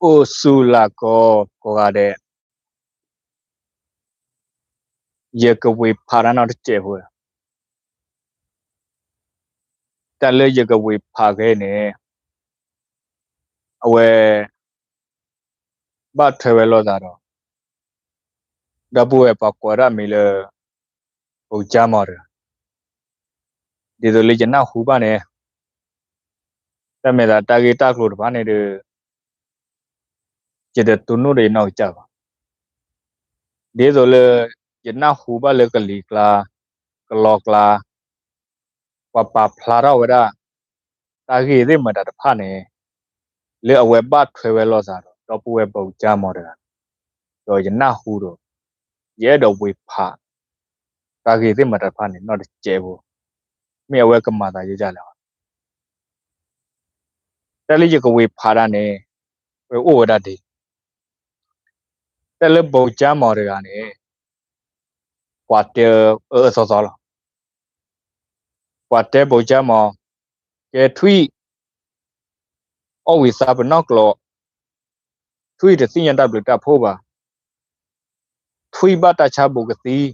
အိၣ်ဆူၣ်လၢ်ကီကိးဂၤဒဲး, ယကဝ့ၤဖးတၢ်နီတစဲးဖိ, တၢ်လၢယကဝ့ၤဖးခဲအံၤန့ၣ် အဝဲ ဘၣ်ထွဲဝဲလိာ်သးဒီး ဒီပုၢ်ဝဲၢ်ပှၤကိးဝဲဒၣ်မံၤလၢ ပိကၠၢမီၤတဂၤ, ဒ်သိးလၢယနၢ်ဟူဘၣ်န့ၣ် တၢ်မဲာ်သးတၢ်ဂ့ၢ်တၢ်ကျိၤတဖၣ်န့ၣ်ဒီး ယတတူၢ်နီၣ်ဒီးယနီၢ်ကစၢ်ဘၣ်. ဒ်သိးလၢ ယနၢ်ဟူဘၣ်လၢကလံၤကျါ ကလီကျါ ပှၤပာ်ဖျါထီၣ်ဝဲဒၣ် တၢ်ဂ့ၢ်သ့ၣ်မတၤတဖၣ်န့ၣ် လၢအဝဲဘၣ်ထွဲဝဲလိာ်သးဒီး ဒီပုၢ်ဝဲၢ်ပိကၠၢမီၤတဂၤ, ဒီးယနၢ်ဟူဒီး ယအဲၣ်ဒိးဝ့ၤဖး တၢ်ဂ့ၢ်သ့ၣ်မတၤတဖၣ်န့ၣ် နီတစဲးဖိ, မ့ၢ်အဝဲကမၤသးယဲယလဲၣ်. တၢ်လၢယကဝ့ၤဖးဒၣ်န့ၣ် ဝဲအိၣ်ဝဲဒၣ်ဒ် တၢ်လၢပိကၠၢမီၤတဂၤန့ၣ် ပှၤတဲအၢအၢသီသီလီၤ. ပှၤတဲပိကၠၢမီၤ ကဲထွံၣ် အီၣ်ဝံၤသးပနီၣ်ကျိး, ထွံၣ်တသ့ၣ်ညါတၢ်ဘျုးတၢ်ဖှိၣ်ဘၣ်, ထွံၣ်ဘၣ်တၢ်ဆါဘူးကသံ, ပှၤထံၣ်ဒီး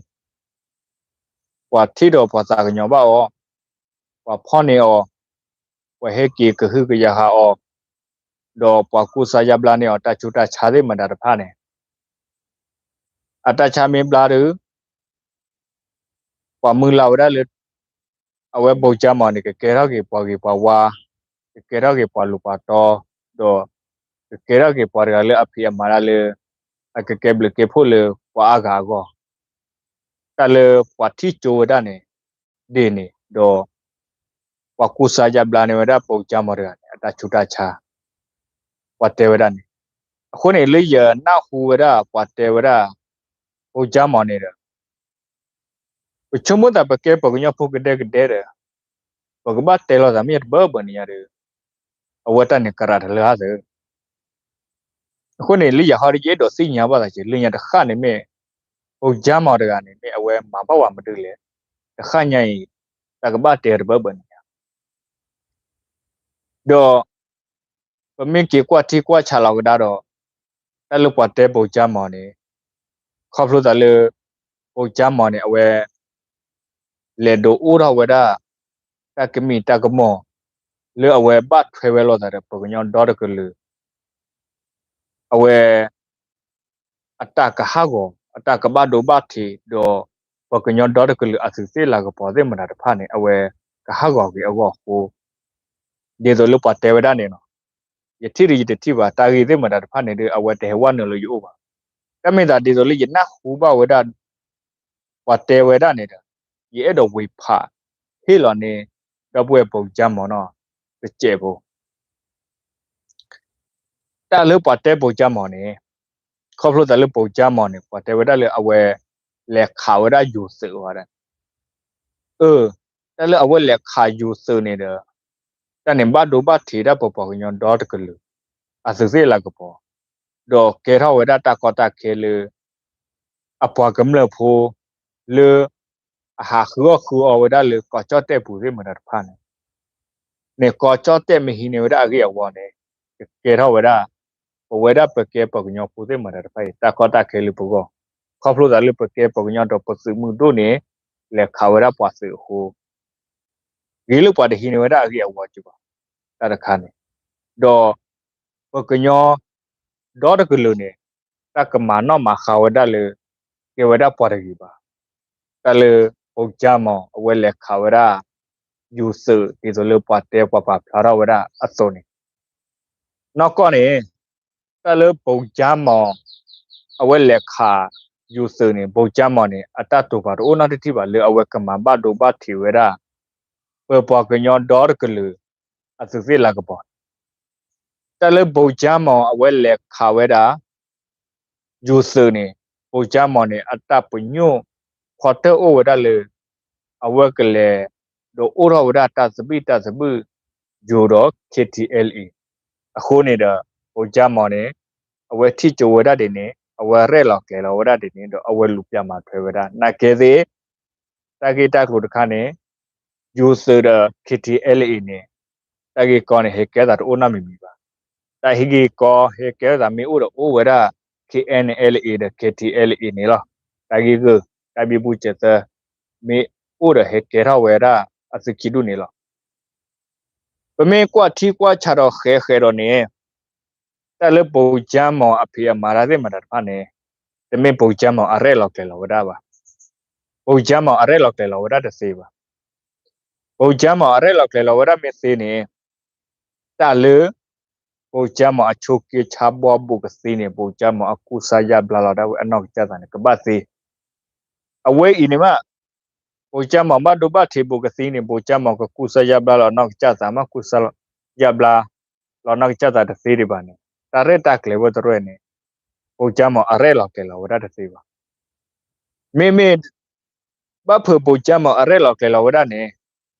ပှၤသးကညီၤဘၣ်အီၤ, ပှၤဖီၣ်န့ၢ်အီၤ, ပှၤဟဲက့ၤကဟုကယာ်ဃာ်အီၤ, ဒီးပှၤကူစါယါဘျါန့ၢ်အီၤ တၢ်ဆူးတၢ်ဆါသ့ၣ်မတၤတဖၣ်န့ၣ် အတၢ်ဆါမ့ၢ်ဘျါဒီး ပှၤမုၢ်လၢ်ဝဲဒၣ်လၢ အဝဲပိကၠၢမီၤန့ၣ် ကကဲထီၣ်က့ၤပှၤဂ့ၤပှၤဝါ, ကကဲထီၣ်က့ၤပှၤလူၤပှၤတီ, ဒီးကကဲထီၣ်က့ၤပှၤတဂၤလၢအဖံးအမၤတၢ်လၢ အကကဲဘျုးကဲဖှိၣ်လၢပှၤအါဂၤအဂီၢ်, တၢ်လၢပှၤထံၣ်ကၠိဝဲဒၣ်န့ၣ် ဒ်န့ၣ်ဒီး ပှၤကူစါယါဘျါန့ၢ်ဝဲဒၣ်ပိကၠၢမီၤတဂၤန့ၣ် အတၢ်ဆူးတၢ်ဆါ ပှၤတဲဝဲဒၣ်န့ၣ်. အဃိန့ၣ် လၢယနၢ်ဟူဝဲဒၣ်ပှၤတဲဝဲဒၣ် ပိကၠၢမီၤန့ၣ်ဒီး ပဆိကမိၣ်သးပကဲပှၤကညီဖိကဒဲကဒဲဒီး ပကဘၣ်တဲလိာ်သးမ့ၢ်တဘၢဘၢန့ၣ်ညါဒီး အဝဲတၢ်န့ၣ်ကရၤတလၢဟါသၢ အဃိန့ၣ် လၢယၤဟီဒီး ယအဲၣ်ဒိးသ့ၣ်ညါဘၣ်သးက့ၤ လၢညါတဃၣ်န့ၣ်မ့ၢ် ပိကၠၢမီၤတဂၤန့ၣ် မ့ၢ်အဝဲမၤဘၣ်ဝဲမနုၤလဲၣ်, တဃၣ်ညါအံၤ တၢ်ကဘၣ်တဲတဘၢဘၢန့ၣ်ညါ ဒီး ပမ့ၢ်က့ၤကွၢ်ထံကွၢ်ဆးလီၤကဒါဒီး တၢ်လၢပှၤတဲပိကၠၢမီၤန့ၣ် ခီဖျိသးလၢ ပိကၠၢမီၤန့ၣ် အဝဲ လဲၤဒိးအိၣ်ထီၣ်ဝဲဒၣ် တၢ်ကမံးတၢ်ကမီၤ လၢအဝဲဘၣ်ထွဲဝဲလိာ်သးဒီး ပှၤကညီဒီတကလုာ် အဝဲ အတၢ်ကဟးဂီၤ အတၢ်ကဘၣ်ဒိဘၣ်ထံးဒီး ပှၤကညီဒီတကလုာ်အသူးသ့ၣ်လၤကပီၤသ့ၣ်မတၤတဖၣ်န့ၣ် အဝဲကဟးဂီၤက့ၤအဂီၢ်အဃိ ဒ်သိးလၢပှၤတဲဝဲဒၣ်န့ၣ်လီၤ. ယထံၣ်ဒီးယတထံၣ်ဘၣ် တၢ်ဂ့ၢ်သ့ၣ်မတၤတဖၣ်န့ၣ်ဒီး အဝဲတဟဲဝဲနုာ်လၢယအိၣ်ဘၣ်. တၢ်မ့ၢ်သးဒ်သိးလၢယနၢ်ဟူဘၣ်ဝဲဒၣ် ပှၤတဲဝဲဒၣ်န့ၣ်ဒီး ယအဲၣ်ဒိးဝ့ၤဖးဟ့ၣ်လီၤန့ၢ် ဒီပုၢ်ဝဲၢ်ပိကၠၢမီၤနီၤ တစဲးဖိ တၢ်လၢပှၤတဲပိကၠၢမီၤန့ၣ် ခီဖျိသးလၢပိကၠၢမီၤန့ၣ် ပှၤတဲဝဲဒၣ်လၢအဝဲ လဲၤခးဝဲဒၣ်ယိၤသုးဝဲဒၣ် အၢ တၢ်လၢအဝဲလဲၤခးယိၤသုးန့ၣ်ဒီး တၢ်န့ၣ်ဘၣ်ဒိဘၣ်ထံးဒၣ်ပပှၤကညီဒီတကလုာ် အသူးသ့ၣ်လၤကပီၤ ဒီးကဲထီၣ်ဝဲဒၣ်တၢ်ကီတၢ်ခဲလၢ အပှၤကမျၢၢ်ဖိ လၢ အဟးဃုအီၣ်ဃုအီဝဲဒၣ်လၢကီၢ်ကၠီၣ်တဲၣ်ပူၤသ့ၣ်မတၤတဖၣ်န့ၣ် န့ၣ်ကီၢ်ကၠီၣ်တဲၣ်မ့ၢ်ဟံးန့ၢ်ဝဲဒၣ်အဂ့ၢ်အဝီန့ၣ် ကကဲထီၣ်ဝဲဒၣ် ပဝဲဒၣ်ပကဲပှၤကညီဖိသ့ၣ်မတၤတဖၣ်အံၤ တၢ်ကီတၢ်ခဲလၢပဂီၢ် ခီဖျိသးလၢပကဲပှၤကညီဒီးပသုးမုၢ်ဒိၣ်န့ၣ် လဲၤခးဝဲဒၣ်ပှၤသုးအဃိ ဂ့ၤလၢပှၤတဟံးန့ၢ်ဝဲဒၣ်အဂ့ၢ်အဝီက့ၤဘၣ် တၢ်တခါန့ၣ် ဒီး ပှၤကညီ ဒီတကလုာ်န့ၣ် တၢ်ကမၤနီၣ်မၤဃါဝဲဒၣ်လၢ ကဲဝဲဒၣ်ပှၤတဂ့ၤဘၣ်. တၢ်လၢ ပိကၠၢမီၤ အဝဲလဲၤခးဝဲဒၣ် ယိၤသုး ဒ်သိးလၢပှၤတဲပှၤပာ်ဖျါထီၣ်ဝဲဒၣ်အသိးန့ၣ် နီၢ်ကီၢ်န့ၣ် တၢ်လၢပိကၠၢမီၤ အဝဲလဲၤခး ယိၤသုးန့ၣ် ပိကၠၢမီၤန့ၣ် အတၢ်တိာ်ပာ်တအိၣ်နီတထံၣ်ဘၣ်လၢအဝဲကမၤဘၣ်ဒိဘၣ်ထံးဝဲဒၣ် ပပှၤကညီဒီတကလုာ် အသုးသ့ၣ်လၤကပီၤ တၢ်လၢပိကၠၢမီၤ အဝဲလဲၤခးဝဲဒၣ် ယိၤသုးန့ၣ် ပိကၠၢမီၤန့ၣ် အတၢ်ပညိၣ် quarter အိၣ်ဝဲဒၣ်လၢ အဝဲကလဲၤ ဒီးအိၣ်ထီၣ်ဝဲဒၣ်တၢ်သဘံၣ်တၢ်သဘုၣ် ယိၤဒီး K T L A အဃိန့ၣ်ဒီး ပိကၠၢမီၤန့ၣ် အဝဲထံၣ်ကၠိဝဲဒၣ်ဒ်န့ၣ် အဝဲရဲၣ်လီၤကျဲၤလီၤဝဲဒၣ်ဒ်န့ၣ်ဒီး အဝဲလူၤပိာ်မၤထွဲဝဲဒၣ် နာ်ကဲသ့ၣ် တၢ်ဂ့ၢ်တၢ်ကျိၤတခါန့ၣ် ယိၤသုးဒီး K T L A န့ၣ် တၢ်ဂ့ၢ်ကီန့ၣ် ဟဲကဲသးတအိၣ်နီတမံၤမံၤဘၣ်. တၢ်ဟ့ၣ်ဂံၢ်ကီ ဟဲကဲထီၣ်သးမ့ၢ်အိၣ်ဒီးအိၣ်ဝဲဒၣ် K N L A ဒီး K T L A န့ၣ်လီၤ. တၢ်ဂ့ၢ်ဂုာ် တၢ်ဘံဘူစဲးသၢ မ့ၢ်အိၣ်ဒီးဟဲကဲထီၣ်ဝဲဒၣ်အသုခံဒူၣ်န့ၣ်လီၤ. ပမ့ၢ်ကွၢ်ထံကွၢ်ဆးဒီးဃဲဃဲဒီးန့ၣ် တၢ်လၢ ဗိုလ်ချုပ်မှူး အဖံးအမၤတၢ်သ့ၣ်မတၤတဖၣ်န့ၣ် တမ့ၢ် ဗိုလ်ချုပ်မှူး အရဲၣ်လီၤကျဲၤလီၤဝဲဒၣ်ဘၣ်. ဗိုလ်ချုပ်မှူး အရဲၣ်လီၤကျဲၤလီၤဝဲဒၣ်တသ့ဘၣ်. ဗိုလ်ချုပ်မှူး အရဲၣ်လီၤကျဲၤလီၤဝဲဒၣ်မ့ၢ်သ့န့ၣ် တၢ်လၢ ဗိုလ်ချုပ်မှူး အဆိးက့ဆါဘှီဘူးကသ့န့ၣ် ဗိုလ်ချုပ်မှူး အကူစါယါဘျါလီၤဒၣ်ဝဲအနီၢ်ကစၢ်သးန့ၣ် ကဘၣ်သ့. အဝဲအံၤန့ၣ်မး ဗိုလ်ချုပ်မှူး ဘၣ်ဒိဘၣ်ထံးဘူးကသ့န့ၣ် ဗိုလ်ချုပ်မှူး ကကူစါယါဘျါလီၤနီၢ်ကစၢ်သး မ့ၢ်ကူစါယါဘျါလီၤနီၢ်ကစၢ်သးတသ့ဒံးဘၣ်န့ၣ် တၢ်ရဲၣ်တၢ်ကျဲၤဝဲတရဲၣ်န့ၣ် ဗိုလ်ချုပ်မှူး အရဲၣ်လီၤကျဲၤလီၤဝဲဒၣ်တသ့ဘၣ်. မ့မ့ၢ် ဘၣ်ဖုး ဗိုလ်ချုပ်မှူး အရဲၣ်လီၤကျဲၤလီၤဝဲဒၣ်န့ၣ်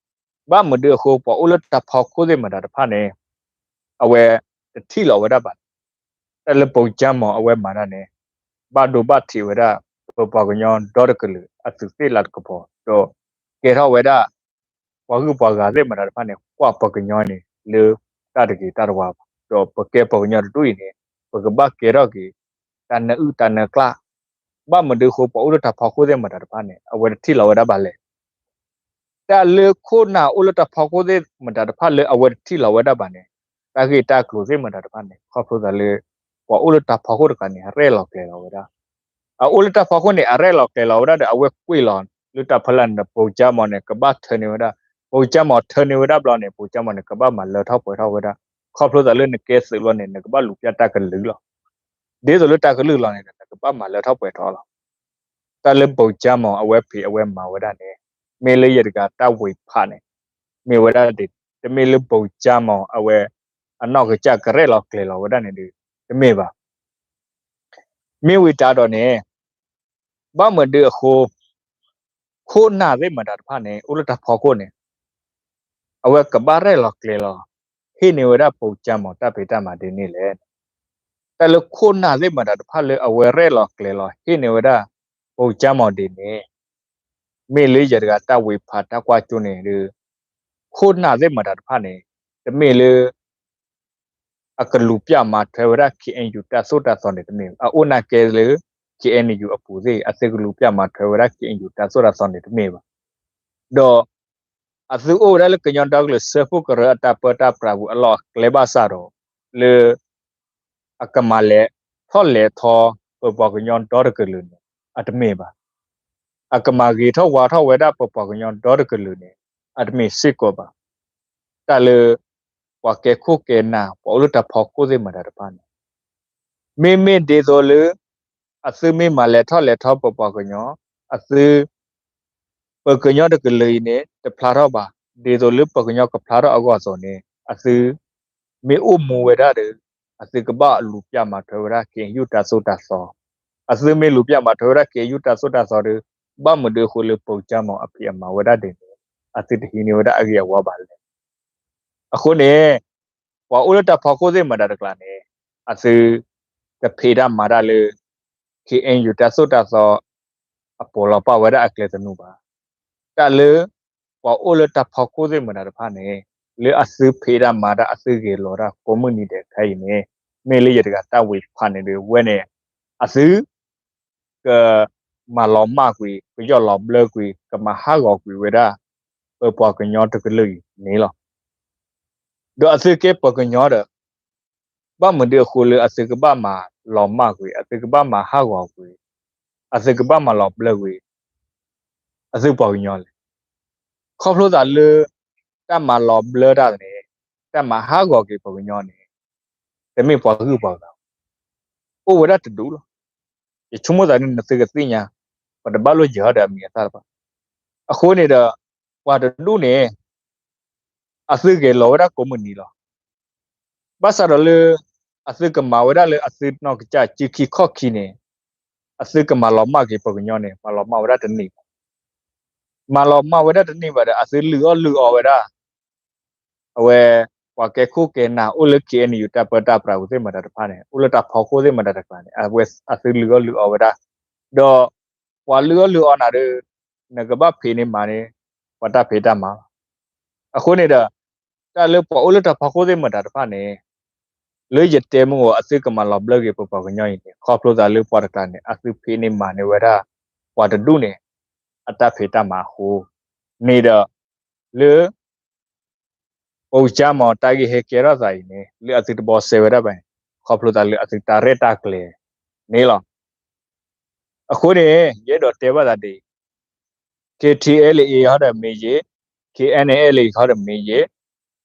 ဘၣ်မနုၤအဃိ ပှၤအိၣ်လၢတၢ်ဖီခိၣ်သ့ၣ်မတၤတဖၣ်န့ၣ် အဝဲတထံၣ်လီၤဝဲဒၣ်ဘၣ်. တၢ်လၢ ဗိုလ်ချုပ်မှူး အဝဲမၤတၢ်န့ၣ် ဘၣ်ဒိဘၣ်ထံးဝဲဒၣ် ပပှၤကညီဒီတကလုာ်အသူးသ့ၣ်လၤကပီၤ ဒီးကဲထီၣ်ဝဲဒၣ် ပှၤဂုၤပှၤဂၤသ့ၣ်မတၤတဖၣ်န့ၣ် ကွၢ်ပှၤကညီန့ၣ် လၢတၢ်တဂ့ၤတၢ်တဝါဘၣ်. ဒီးပကဲပှၤကညီတဒူၣ်အံၤန့ၣ် ပကဘၣ်ကဲထီၣ်က့ၤ တၢ်နၢအုၣ်တၢ်နၢကျၢ် ဘၣ်မနုၤအဃိ ပှၤအိၣ်လၢတၢ်ဖီခိၣ်သ့ၣ်မတၤတဖၣ်န့ၣ် အဝဲတထံၣ်လီၤဝဲဒၣ်ဘၣ်လဲၣ်. တၢ်လၢခိၣ်နၢ်အိၣ်လၢတၢ်ဖီခိၣ်သ့ၣ်မတၤတဖၣ်လၢအဝဲတထံၣ်လီၤဝဲဒၣ်ဘၣ်န့ၣ် တၢ်ဂ့ၢ်တၢ်ကျိၤသ့ၣ်မတၤတဖၣ်န့ၣ် ခီဖျိသးလၢ ပှၤအိၣ်လၢတၢ်ဖီခိၣ်တဂၤန့ၣ် ရဲၣ်လီၤကျဲၤလီၤဝဲဒၣ်. အအိၣ်လၢတၢ်ဖီခိၣ်န့ၣ် အရဲၣ်လီၤကျဲၤလီၤဝဲဒၣ်ဒီး အဝဲကွံာ်လီၤလၢတၢ်ဖီလာ်န့ၣ်ဒီး ဗိုလ်ချုပ်မှူး န့ၣ် ကဘၣ်ထၢန့ၢ်ဝဲဒၣ်. ဗိုလ်ချုပ်မှူး ထၢန့ၢ်ဝဲဒၣ်ဘျီန့ၣ် ဗိုလ်ချုပ်မှူး န့ၣ် ကဘၣ်မၤလၢထီၣ်ပှဲၤထီၣ်ဝဲဒၣ်. ခီဖျိသးလၢနကဲသုးလီၤန့ၣ် နကဘၣ်လူၤပိာ်တၢ်ကလုာ်လီၤ. ဒ်သိးလၢတၢ်ကလုာ်လီၤန့ၣ် နကဘၣ်မၤလၢထီၣ်ပှဲၤထီၣ်လီၤ. တၢ်လၢ ဗိုလ်ချုပ်မှူး အဝဲဖံးအဝဲမၤဝဲဒၣ်န့ၣ် မ့ၢ်လၢယတဂၤတၢ်ဝံၤဖးန့ၣ် မ့ၢ်ဝဲဒၣ်ဒ် တမ့ၢ်လၢ ဗိုလ်ချုပ်မှူး အဝဲ အနီၢ်ကစၢ်ကရဲၣ်လီၤကျဲၤလီၤဝဲဒၣ်န့ၣ်ဒီး တမ့ၢ်ဘၣ်. မ့ၢ်ဝံၤတၢ်ဒီးန့ၣ် ဘၣ်မနုၤအဃိ ခိၣ်နၢ်သ့ၣ်မတၤတဖၣ်န့ၣ် အိၣ်လၢတၢ်ဖီခိၣ်န့ၣ် အဝဲကဘၣ်ရဲၣ်လီၤကျဲၤလီၤ ဟ့ၣ်န့ၢ်ဝဲဒၣ် ဗိုလ်ချုပ်မှူး တၢ်ဖံးတၢ်မၤဒ်န့ၣ်လဲၣ်. တၢ်လၢခိၣ်နၢ်သ့ၣ်မတၤတဖၣ်လၢအဝဲရဲၣ်လီၤကျဲၤလီၤ ဟ့ၣ်န့ၢ်ဝဲဒၣ် ဗိုလ်ချုပ်မှူး ဒ်န့ၣ် မ့ၢ်လၢယတဂၤတၢ်ဝံၤဖးတၢ်ကွၢ်ကၠိန့ၣ်ဒီး ခိၣ်နၢ်သ့ၣ်မတၤတဖၣ်န့ၣ် တမ့ၢ်လၢ အကလူၤပိာ်မၤထွဲဝဲဒၣ် K N U တၢ်သိၣ်တၢ်သီန့ၣ်တမ့ၢ်ဘၣ်. အအိၣ်နာ်ကဲလၢ K N U အပူၤသ့ၣ် အသုကလူၤပိာ်မၤထွဲဝဲဒၣ် K N U တၢ်သိၣ်တၢ်သီန့ၣ်တမ့ၢ်ဘၣ်. ဒီး အသုအိၣ်ဝဲဒၣ်လၢကညီဒီကလုာ်စၢဖှိၣ်ကရၢအတၢ်ပၢတၢ်ပြးပူၤအလီၢ်အကျဲဘၣ်ဆၣ်ဒီး လၢ အကမၤလဲၤထီၣ်လဲၤထီ ပပှၤကညီဒီတကလုာ်န့ၣ် အတမ့ၢ်ဘၣ်. အကမၤဂ့ၤထီၣ်ဝါထီၣ်ဝဲဒၣ်ပပှၤကညီဒီတကလုာ်န့ၣ် အတမ့ၢ်စ့ၢ်ကီးဘၣ်. တၢ်လၢ ပှၤကဲခိၣ်ကဲနၢ် ပှၤအိၣ်လၢတၢ်ဖီခိၣ်သ့ၣ်မတၤတဖၣ်န့ၣ် မ့မ့ၢ်ဒ်သိးလၢ အသုမ့ၢ်မၤလဲၤထီၣ်လဲၤထီပပှၤကညီ အသု ပကညီတကလုာ်အံၤန့ၣ် တဖျါထီၣ်ဘၣ်. ဒ်သိးလၢပကညီကဖျါထီၣ်အဂီၢ်အသိးန့ၣ် အသု မ့ၢ်အိၣ်မူဝဲဒၣ်ဒီး အသုကဘၣ်လူၤပိာ်မၤထွဲဝဲဒၣ် K N U တၢ်သိၣ်တၢ်သီ. အသုမ့ၢ်လူၤပိာ်မၤထွဲဝဲဒၣ် K N U တၢ်သိၣ်တၢ်သီဒီး ဘၣ်မနုၤအဃိလၢ ဗိုလ်ချုပ်မှူး အဖံးအမၤဝဲဒၣ်ဒ်န့ၣ် အသုတဟံးန့ၢ်ဝဲဒၣ်အဂ့ၢ်အဝီဘၣ်လဲၣ်. အဃိန့ၣ် ပှၤအိၣ်လၢတၢ်ဖီခိၣ်သ့ၣ်မတၤတကျါန့ၣ် အသု တဖံးတၢ်မၤတၢ်လၢ K N U တၢ်သိၣ်တၢ်သီ အပိာ်လီၤပာ်ဝဲဒၣ်အကျဲသနူဘၣ်. တၢ်လၢ ပှၤအိၣ်လၢတၢ်ဖီခိၣ်သ့ၣ်မတၤတဖၣ်န့ၣ် လၢအသုဖံးတၢ်မၤတၢ် အသုဂဲၤလီၤတၢ်ကိးမုၢ်နံၤဒဲးခဲအံၤန့ၣ် မ့ၢ်လၢယတဂၤတၢ်ဝံၤဖးန့ၣ်ဒီး ဝဲန့ၣ် အသု ကမၤလီၤမၢ်ကွံာ် ကယီၣ်လီၤဘျၢကွံာ် ကမၤဟးဂီၤကွံာ်ဝဲဒၣ် ပပှၤကညီတကလုာ်အံၤန့ၣ်လီၤ. ဒီးအသုကဲပှၤကညီဒီး ဘၣ်မနုၤအဃိလၢအသုကဘၣ်မၤလီၤမၢ်ကွံာ် အသုကဘၣ်မၤဟးဂီၤကွံာ် အသုကဘၣ်မၤလီၤဘျၢကွံာ် အသုပှၤကညီလဲၣ်. ခီဖျိသးလၢ တၢ်မၤလီၤဘျၢတၢ်န့ၣ် တၢ်မၤဟးဂီၤက့ၤပှၤကညီန့ၣ် တမ့ၢ်ပှၤဂုၤပှၤဂၤ အိၣ်ဝဲဒၣ်တဒူၣ်လီၤ. ယဆိကမိၣ်သးန့ၣ် နသုကသ့ၣ်ညါ ပတဘၣ်လိၣ်ယၢၤဒီးအမံၤအသၣ်တဖၣ်. အဃိန့ၣ်ဒီး ပှၤတဒူၣ်န့ၣ် အသုဂဲၤလီၤဝဲဒၣ်ကိးမုၢ်နံၤလီၤ. ဘၣ်ဆၣ်ဒီးလၢ အသုကမၤဝဲဒၣ်လၢအသုနီၢ်ကစၢ်စုခံခီၣ်ခံန့ၣ် အသုကမၤလီၤမၢ်က့ၤပှၤကညီန့ၣ် မၤလီၤမၢ်ဝဲဒၣ်တန့ၢ်ဘၣ်. မၤလီၤမၢ်ဝဲဒၣ်တန့ၢ်ဘၣ်ဒီး အသုလုၢ်အီၣ်လုၢ်အီဝဲဒၣ် အဝဲ ပှၤကဲခိၣ်ကဲနၢ် အိၣ်လၢ K N U တၢ်ပၢတၢ်ပြးပူၤသ့ၣ်မတၤတဖၣ်န့ၣ် အိၣ်လၢတၢ်ဖီခိၣ်သ့ၣ်မတၤတကျါန့ၣ် အဝဲအသုလုၢ်အီၣ်လုၢ်အီဝဲဒၣ် ဒီး ပှၤလုၢ်အီၣ်လုၢ်အီနၤဒီး နကဘၣ်ဖံးန့ၢ်မၤန့ၢ် ပှၤတၢ်ဖံးတၢ်မၤလီၤ. အဃိန့ၣ်ဒီး တၢ်လၢပှၤအိၣ်လၢတၢ်ဖီခိၣ်သ့ၣ်မတၤတဖၣ်န့ၣ် လၢယတဲမုၢ်ဂီၤ အသုကမၤလီၤဘျၢက့ၤပပှၤကညီအံၤန့ၣ် ခီဖျိသးလၢပှၤတကျါန့ၣ် အသုဖံးန့ၢ်မၤန့ၢ်ဝဲဒၣ် ပှၤတဒူၣ်န့ၣ် အတၢ်ဖံးတၢ်မၤအဃိန့ၣ်ဒီး လၢ ပကစၢ်မ့ၢ်တၢ်ဂ့ၢ်ဟဲကဲထီၣ်သးအံၤန့ၣ် လၢအသုတဘီစဲဝဲဒၣ်ဘၣ်န့ၣ် ခီဖျိသးလၢအသုတၢ်ရဲၣ်တၢ်ကျဲၤန့ၣ်လီၤ. အဃိန့ၣ် ယအဲၣ်ဒိးတဲဘၣ်သးဒ်အံၤ, ခ့ထံအဲလ်အ့ ဟီဒီးမ့ၢ်ယ့ၢ်, ခ့အဲနအဲလ်အ့ ဟီဒီးမ့ၢ်ယ့ၢ်,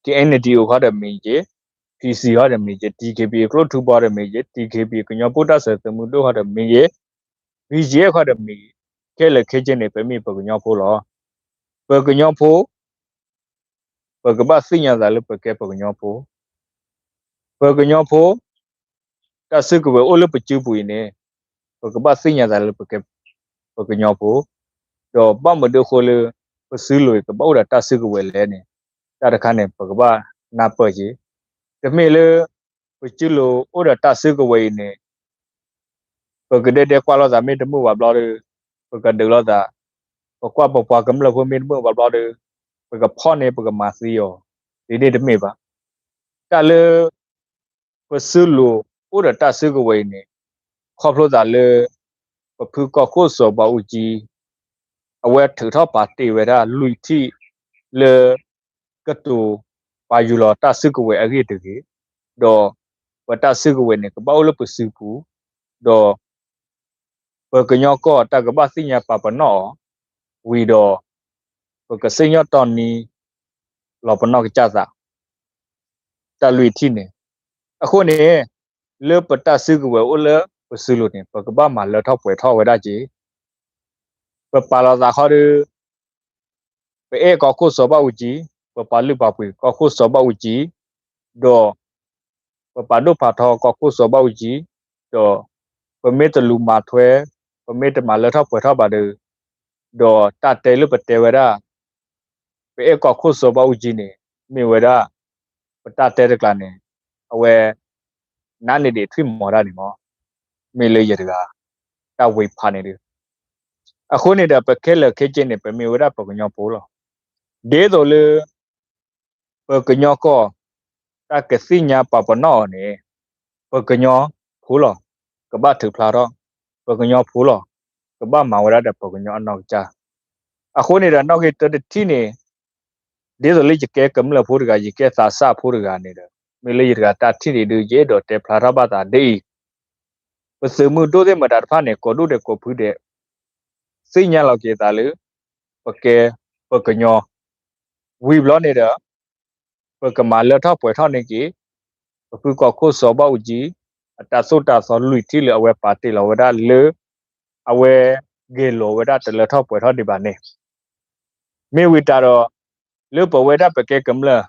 ခ့အဲနဒံအိ ဟီဒီးမ့ၢ်ယ့ၢ်, ဖံစံ ဟီဒီးမ့ၢ်ယ့ၢ်, ထံခ့ပံ ကျိၣ်ထူဘီဒီးမ့ၢ်ယ့ၢ်, ထံခ့ပံ ကညီဖိတၢ်စဲးသုးမုၢ်ဒိၣ် ဟီဒီးမ့ၢ်ယ့ၢ်, ဘံယ့ၢ် ဟီဒီးမ့ၢ်ယ့ၢ်, ခဲလၢာ်ခဲဆ့န့ၣ် ပမ့ၢ်ပကညီဖိလီၤ. ပကညီဖိ ပကဘၣ်သ့ၣ်ညါသးလၢပကဲပကညီဖိ, ပကညီဖိ တၢ်စုကဝဲၤအိၣ်လၢပစုပူၤအံၤန့ၣ် ပကဘၣ်သ့ၣ်ညါသးလၢပကဲပကညီဖိ, ဒီးဘၣ်မနုၤအဃိလၢ ပစုလိၤအံၤ ကဘၣ်အိၣ်ဒီးတၢ်စုကဝဲၤလဲၣ်န့ၣ် တၢ်တခါန့ၣ် ပကဘၣ်နၢ်ပၢၢ်က့ၤ, တမ့ၢ်လၢ ပစုလိၤအိၣ်ဒီးတၢ်စုကဝဲၤအံၤန့ၣ် ပကဒဲဒဲကွၢ်လိာ်သးမ့ၢ်တမုာ်ဘၣ်ဘျီဒီး ပကဒုးလိာ်သး, ပကွၢ်ပပှၤကမျၢၢ်ဖိမ့ၢ်တမုာ်ဘၣ်ဘျီဒီး ပကဖီၣ်န့ၢ်ပကမၤသံအီၤ, ဒ်န့ၣ်တမ့ၢ်ဘၣ်. တၢ်လၢ ပစုလိၤအိၣ်ဒီးတၢ်စုကဝဲၤအံၤန့ၣ် ခီဖျိသးလၢ ပဖုကီၢ်ခိၣ်စီၤဘးအူကၠံ အဝဲထုးထီၣ်ပာ်တ့ၢ်ဝဲဒၣ်လွံၢ်ထံၣ်လၢ ကတိၤပာ်ယူၤလီၤတၢ်စုကဝဲၤအဂ့ၢ်တဂ့ၤ, ဒီးပတၢ်စုကဝဲၤန့ၣ် ကဘၣ်အိၣ်လၢပစုပူၤ, ဒီး ပကညီကီၢ်တၢ်ကဘၣ်သ့ၣ်ညါပာ်ပနီၣ်အီၤ, ဝံၤဒီး ပကစံၣ်ညီၣ်တီၢ်နံၤ လီၤပနီၣ်ကစၢ်သး တၢ်လွံၢ်ထံၣ်န့ၣ်. အဃိန့ၣ် လၢပတၢ်စုကဝဲၤအိၣ်လၢပစုလိၤန့ၣ် ပကဘၣ်မၤလၢထီၣ်ပှဲၤထီၣ်ဝဲဒၣ်က့ၤ, ပပာ်လီၤသးဃီဒီး ပအဲၣ်ကီၢ်ခိၣ်စီၤဘးအူကၠံ, ပပာ်လုၢ်ပာ်ပှ့ၤကီၢ်ခိၣ်စီၤဘးအူကၠံ, ဒီး ပပာ်ဒိၣ်ပာ်ထီကီၢ်ခိၣ်စီၤဘးအူကၠံ, ဒီးပမ့ၢ်တလူၤမၤထွဲ, ပမ့ၢ်တမၤလၢထီၣ်ပှဲၤထီၣ်ဘၣ်ဒီး, ဒီးတၢ်တဲလၢပတဲဝဲဒၣ် ပအဲၣ်ကီၢ်ခိၣ်စီၤဘးအူကၠံန့ၣ် မ့ၢ်ဝဲဒၣ် ပတၢ်တဲတကျါန့ၣ် အဝဲ နးန့ၢ်ဒံးထွံၣ်မီၤတၢ်န့ၣ်မီၤ, မ့ၢ်လၢယတဂၤ တၢ်ဝ့ၤဖးန့ၣ်ဒီး, အဃိန့ၣ်ဒီး ပခဲလၢာ်ခဲဆ့န့ၣ် ပမ့ၢ်ဝဲဒၣ်ပကညီဖိလီၤ. ဒ်သိးလၢ ပကညီကီၢ် တၢ်ကသ့ၣ်ညါပာ်ပနီၣ်အီၤန့ၣ် ပကညီဖိလီၤ. ကဘၣ်ထုးဖျါထီၣ် ပကညီဖိလီၤ. ကဘၣ်မၤဝဲဒၣ်ဒီးပကညီအနီၢ်ကစၢ်. အဃိန့ၣ်ဒီး နီၣ်ဂံၢ်တၢတထံၣ်န့ၣ် ဒ်သိးလၢယကဲကမျၢၢ်ဖိတဂၤ ယကဲသးစၢ်ဖိတဂၤန့ၣ်ဒီး မ့ၢ်လၢယတဂၤတၢ်ထံၣ်န့ၣ်ဒုး ယအဲၣ်ဒိးတဲဖျါထီၣ်ဘၣ်သးဒ်အံၤ, ပသုးမုၢ်ဒိၣ်သ့ၣ်မတၤတဖၣ်န့ၣ် ကိးဒူၣ်ဒဲးကိးဖုဒဲး သ့ၣ်ညါလီၤက့ၤသးလၢ ပကဲပကညီ ဝံၤဘျီန့ၣ်ဒီး ပကမၤလၢထီၣ်ပှဲၤထီၣ်န့ၢ်က့ၤ ပဖုကီၢ်ခိၣ်စီၤဘးအူကၠံ အတၢ်သိၣ်တၢ်သီလွံၢ်ထံၣ်လၢအဝဲပာ်တ့ၢ်လီၤဝဲဒၣ်လၢ အဝဲဂဲၤလီၤဝဲဒၣ်တလၢထီၣ်ပှဲၤထီၣ်ဒံးဘၣ်န့ၣ်, မ့ၢ်ဝံၤတၢ်ဒီး လၢပဝဲဒၣ်ပကဲကမျၢၢ်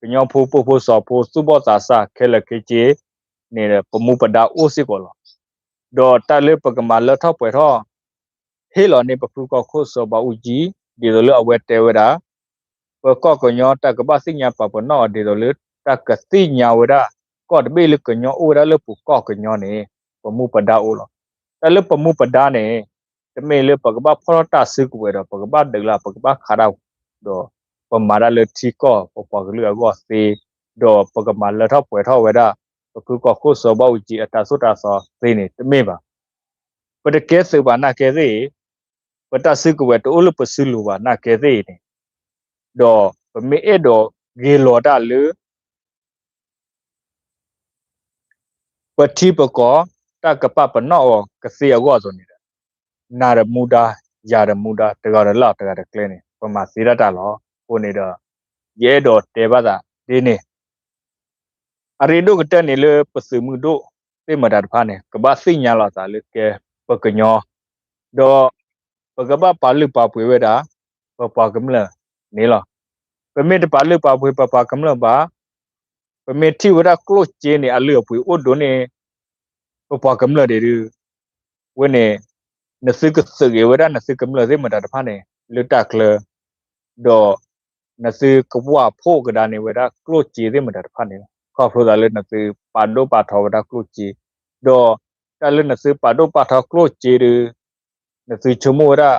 ကညီဖိပိာ်ဖိစီၤဖိသူၣ်ဘီၣ်သးစၢ်ခဲလၢာ်ခဲဆ့န့ၣ်ဒီး ပမူပဒါအိၣ်စ့ၢ်ကီးလီၤ. ဒီးတၢ်လၢပကမၤလၢထီၣ်ပှဲၤထီၣ် ဟ့ၣ်လီၤန့ၢ်ပဖုကီၢ်ခိၣ်စီၤဘးအူကၠံ ဒ်သိးလၢအဝဲတဲဝဲဒၣ် ပကီၢ်ကညီတၢ်ကဘၣ်သ့ၣ်ညါပာ်ပနီၣ်အီၤ ဒ်သိးလၢတၢ်ကသ့ၣ်ညါဝဲဒၣ် ကီၢ်တဘ့ၣ်လၢကညီအိၣ်ဝဲဒၣ်လၢပူၤကီၢ်ကညီန့ၣ် ပမူပဒါအိၣ်လီၤ. တၢ်လၢပမူပဒါန့ၣ် တမ့ၢ်လၢပကဘၣ်ဖီၣ်ထီၣ်တၢ်စုကဝဲၤဒီး ပကဘၣ်ဒုးလၢ ပကဘၣ်ခးဒၣ် ဒီးပမၤတၢ်လၢထံကီၢ်ပပှၤကလုာ်အဂီၢ်သ့, ဒီးပကမၤလၢထီၣ်ပှဲၤထီၣ်ဝဲဒၣ် ပဖုကီၢ်ခိၣ်စီၤဘးအူကၠံအတၢ်သိၣ်တၢ်သီသ့န့ၣ် တမ့ၢ်ဘၣ်. ပတကဲသုးဘၣ်နာ်ကဲသ့ၣ်, ပတၢ်စုကဝဲၤတအိၣ်လၢပစုလိၤဘၣ်နာ်ကဲသ့ၣ်န့ၣ်, ဒီးပမ့ၢ်အဲၣ်ဒိးဂ့ၤလီၤတၢ်လၢ ပထံပကီၢ် တၢ်ကပာ်ပနီၣ်အီၤကသ့အဂီၢ်အသိးန့ၣ်ဒီး နၤဒီးမူဒါ, ယၤဒီးမူဒါ, တဂၤဒီးလၢ် တဂၤဒီးကျဲန့ၣ် ပမၤသ့ဒၣ်တၢ်လီၤ. အဃိန့ၣ်ဒီး ယအဲၣ်ဒိးတဲဘၣ်သးဒ်န့ၣ်, အရ့ဒိၣ်ကတၢၢ်န့ၣ်လၢပသုးမုၢ်ဒိၣ်သ့ၣ်မတၤတဖၣ်န့ၣ် ကဘၣ်သ့ၣ်ညါလီၤသးလၢကဲပကညီ, ဒီးပကဘၣ်ပာ်လုၢ်ပာ်ပှ့ၤဝဲဒၣ် ပပှၤကမျၢၢ်န့ၣ်လီၤ. ပမ့ၢ်တပာ်လုၢ်ပာ်ပှ့ၤပပှၤကမျၢၢ်ဘၣ် ပမ့ၢ်ထံၣ်ဝဲဒၣ်ကျိၣ်စ့န့ၣ် အလုၢ်အပှ့ၤအိၣ်ဒိၣ်န့ၢ် ပပှၤကမျၢၢ်ဒံးဒုး ဝဲန့ၣ် နသုကသုးဂ့ၤဝဲဒၣ်နသုကမျၢၢ်သ့ၣ်မတၤတဖၣ်န့ၣ် လၢတၢ်ချၢ, ဒီးနသုကဝၢ်ဖှိၣ်ကဒါန့ၢ်ဝဲဒၣ်ကျိၣ်စ့သ့ၣ်မတၤတဖၣ်န့ၣ်လီၤ. ခီဖျိသးလၢနသုပာ်ဒိၣ်ပာ်ထီဝဲဒၣ်ကျိၣ်စ့, ဒီးတၢ်လၢနသုပာ်ဒိၣ်ပာ်ထီကျိၣ်စ့ဒီး နသုဆိကမိၣ်ဝဲဒၣ်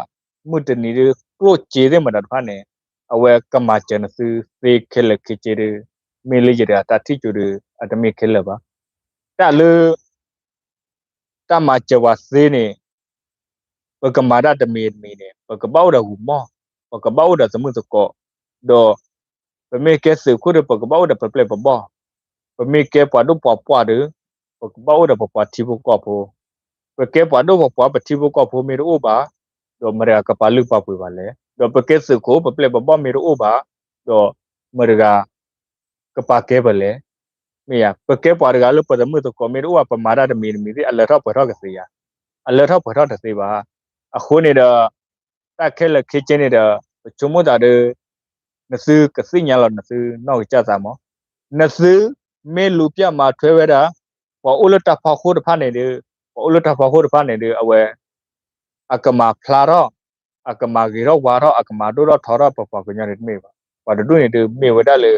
မုၢ်တနံၤဒီး ကျိၣ်စ့သ့ၣ်မတၤတဖၣ်န့ၣ် အဝဲကမၤစၢၤနသုသ့ခဲလၢာ်ခဲဆ့ဒီး မ့ၢ်လၢယတဂၤတၢ်ထံၣ်ကၠိဒီး အတမ့ၢ်ခဲလၢာ်ဘၣ်. တၢ်လၢ တၢ်မၤစၢၤပှၤသ့န့ၣ် ပကမၤတၢ်တမံၤတမံၤန့ၣ် ပကဘၣ်အိၣ်ဒီးဂုာ်မီၢ်, ပကဘၣ်အိၣ်ဒီးသမုာ်သကိး, ဒီးပမ့ၢ်ကဲသုးခိၣ်ဒီး ပကဘၣ်အိၣ်ဒီးပပျဲၢ်ပဘီၢ်, ပမ့ၢ်ကဲပှၤဒိၣ်ပှၤပှၢ်ဒီး ပကဘၣ်အိၣ်ဒီးပပှၤထံဖိကီၢ်ဖိ, ပကဲပှၤဒိၣ်ပှၤပှၢ်ပထံဖိကီၢ်ဖိမ့ၢ်တအိၣ်ဘၣ်, ဒီးမတၤတဂၤကပာ်လုၢ်ပာ်ပှ့ၤပှၤလဲၣ်, ဒီးပကဲသုးခိၣ်ပပျဲၢ်ပဘီၢ်မ့ၢ်တအိၣ်ဘၣ်, ဒီးမတၤတဂၤ ကပာ်ကဲပလဲၣ်. မ့ၢ်ယါ ပကဲပှၤတဂၤလၢပသမုာ်သကိးမ့ၢ်တအိၣ်ဘၣ် ပမၤတၢ်တမံၤတမံၤသ့ၣ် အလၢထီၣ်ပှဲၤထီၣ်ကသ့ဧါ, အလၢထီၣ်ပှဲၤထီၣ်တသ့ဘၣ်. အဃိန့ၣ်ဒီး တၢ်ခဲလၢာ်ခဲဆ့န့ၣ်ဒီး ပဆိကမိၣ်သးဒီး နသုကသ့ၣ်ညါလီၤ နသုနီၢ်ကစၢ်သးမး, နသုမ့ၢ်လူၤပျၢ်မၤထွဲဝဲဒၣ် ပှၤအိၣ်လၢတၢ်ဖီခိၣ်တဖၣ်န့ၣ်ဒီး, ပှၤအိၣ်လၢတၢ်ဖီခိၣ်တဖၣ်န့ၣ်ဒီး အဝဲ အကမၤဖျါထီၣ်, အကမၤဂ့ၤထီၣ်ဝါထီၣ်, အကမၤဒိၣ်ထီၣ်ထီထီၣ်ပပှၤကညီန့ၣ်တမ့ၢ်ဘၣ်. ပှၤတဒူၣ်န့ၣ်ဒီး မ့ၢ်ဝဲဒၣ်လၢ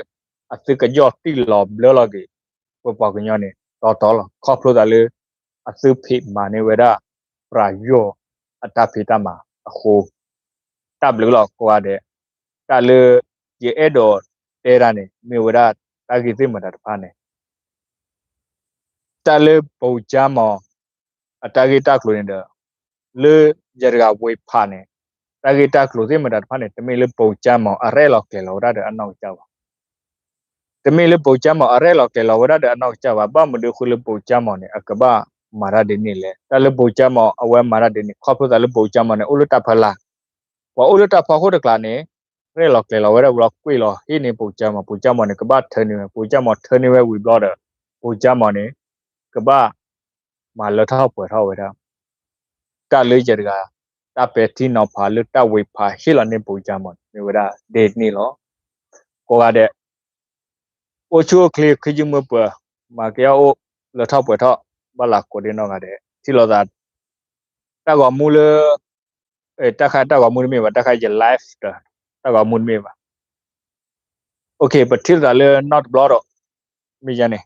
အသုကယီၢ်တံၢ်လီၤဘျၢလီၤက့ၤ ပပှၤကညီန့ၣ် တီတီလီၤ. ခီဖျိသးလၢ အသုဖံးမၤန့ၢ်ဝဲဒၣ် ပယီၤအတၢ်ဖံးတၢ်မၤအဃိ, တၢ်ဘျုးလီၤကိးဂၤဒဲး. တၢ်လၢ ယအဲၣ်ဒိးတဲဒၣ်န့ၣ် မ့ၢ်ဝဲဒၣ်တၢ်ဂ့ၢ်သ့ၣ်မတၤတဖၣ်န့ၣ် တၢ်လၢ ဗိုလ်ချုပ်မှူး အတၢ်ဂ့ၢ်တၢ်ကျိၤန့ၣ်ဒီး လၢယတဂၤဝ့ၤဖးန့ၣ် တၢ်ဂ့ၢ်တၢ်ကျိၤသ့ၣ်မတၤတဖၣ်န့ၣ် တမ့ၢ်လၢ ဗိုလ်ချုပ်မှူး အရဲၣ်လီၤကျဲၤလီၤဝဲဒၣ်ဒီးအနီၢ်ကစၢ်ဘၣ်. တမ့ၢ်လၢ ဗိုလ်ချုပ်မှူး အရဲၣ်လီၤကျဲၤလီၤဝဲဒၣ်ဒီးအနီၢ်ကစၢ်ဘၣ်. ဘၣ်မနုၤအဃိလၢ ဗိုလ်ချုပ်မှူး န့ၣ် အကဘၣ်မၤတၢ်ဒ်န့ၣ်လဲၣ်. တၢ်လၢ ဗိုလ်ချုပ်မှူး အဝဲမၤတၢ်ဒ်န့ၣ် ခီဖျိသးလၢ ဗိုလ်ချုပ်မှူး န့ၣ် အိၣ်လၢတၢ်ဖီလာ်, ပှၤအိၣ်လၢတၢ်ဖီခိၣ်တကျါန့ၣ် ရဲၣ်လီၤကျဲၤလီၤဝဲဒၣ်ဝံၤလီၤ ကွံာ်လီၤဟ့ၣ်န့ၢ် ဗိုလ်ချုပ်မှူး, ဗိုလ်ချုပ်မှူး န့ၣ် ကဘၣ်ထၢန့ၢ်ဝဲ, ဗိုလ်ချုပ်မှူး ထၢန့ၢ်ဝဲဝံၤဘျီဒီး ဗိုလ်ချုပ်မှူး န့ၣ် ကဘၣ်မၤလၢထီၣ်ပှဲၤထီၣ်ဝဲဒၣ် တၢ်လၢယတဂၤ တၢ်ပဲာ်ထံနီၤဖးလၢတၢ်ဝ့ၤဖးဟ့ၣ်လီၤန့ၢ် ဗိုလ်ချုပ်မှူး န့ၣ် မ့ၢ်ဝဲဒၣ်ဒ်န့ၣ်လီၤ. ကိးဂၤဒဲး အိၣ်ဆူၣ်အိၣ်ချ့ ခံယုၢ်မုၢ်ပှဲၤ, မၤကဲအီၣ်အိၣ် လၢထီၣ်ပှဲၤထီၣ် ဘၣ်လၤကိးဒ့နီၢ်ဂၤဒဲး ထံၣ်လိာ်သး တၢ်ဂီၤမူလၢ တၢ်ခါတၢ်ဂီၤမူတမ့ၢ်ဘၣ်, တၢ်ခါယ live ဒီး တၢ်ဂီၤမူတမ့ၢ်ဘၣ်. ပထံၣ်လိာ်သးလၢနီၢ်တဘျီဒီး မ့ၢ်ယါန့ၣ်